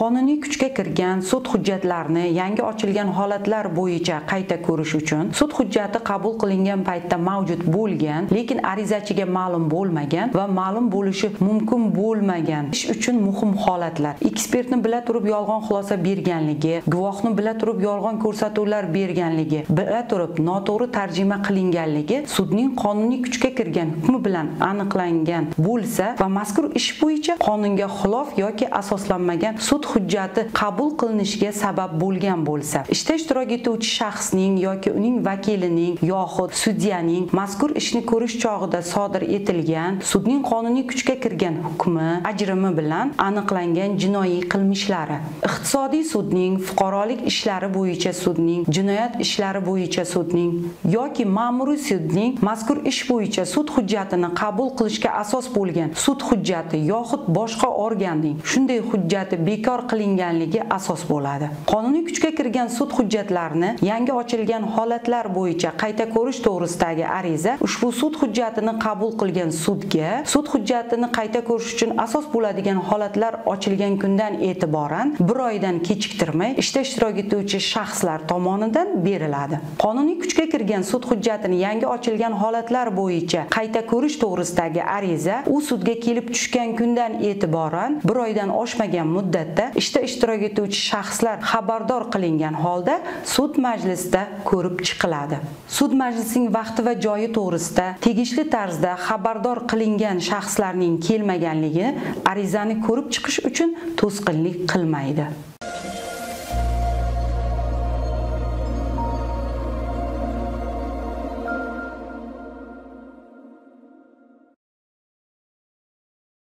Qonuniy kuchga kirgan sud hujjatlarini yangi ochilgan holatlar bo'yicha qayta ko'rish uchun sud hujjati qabul qilingan paytda mavjud bo'lgan, lekin arizachiga ma'lum bo'lmagan va ma'lum bo'lishi mumkin bo'lmagan ish uchun muhim holatlar: ekspertni bila turib yolg'on xulosa berganligi, guvohni bila turib yolg'on ko'rsatuvlar berganligi, bila turib noto'g'ri tarjima qilinganligi sudning qonuniy kuchga kirgan hukmi bilan aniqlangan bo'lsa va mazkur ish bo'yicha qonunga xilof yoki asoslanmagan sud hujjati qabul qilinishiga sabab bo'lgan bo'lsa, ishda ishtirok etuvchi shaxsning yoki uning vakilining yoxud sudyaning mazkur ishni ko'rish chog'ida sodir etilgan sudning qonuniy kuchga kirgan hukmi ajrimi bilan aniqlangan jinoiy qilmishlari, iqtisodiy sudning, fuqarolik ishlari bo'yicha sudning, jinoyat ishlari bo'yicha sudning yoki ma'muriy sudning mazkur ish bo'yicha sud hujjatini qabul qilishga asos bo'lgan sud hujjati yoxud boshqa organning shunday hujjati bekor qilinganligi asos bo'ladi. Qonuniy kuchga kirgan sud hujjatlarini yangi ochilgan holatlar bo'yicha qayta ko'rish to'g'risidagi ariza ushbu sud hujjatini qabul qilgan sudga sud hujjatini qayta ko'rish uchun asos bo'ladigan holatlar ochilgan kundan e'tiboran 1 oydan kechiktirmay ishda ishtirok etuvchi shaxslar tomonidan beriladi. Qonuniy kuchga kirgan sud hujjatini yangi ochilgan holatlar bo'yicha qayta ko'rish to'g'risidagi ariza u sudga kelib tushgan kundan e'tiboran 1 oydan oshmagan muddatda ishda ishtirok etuvchi shaxslar xabardor qilingan holda sud majlisida ko'rib chiqiladi. Sud majlisining vaqti va joyi to'g'risida tegishli tarzda xabardor qilingan shaxslarning kelmaganligi arizani ko'rib chiqish uchun to'sqinlik qilmaydi.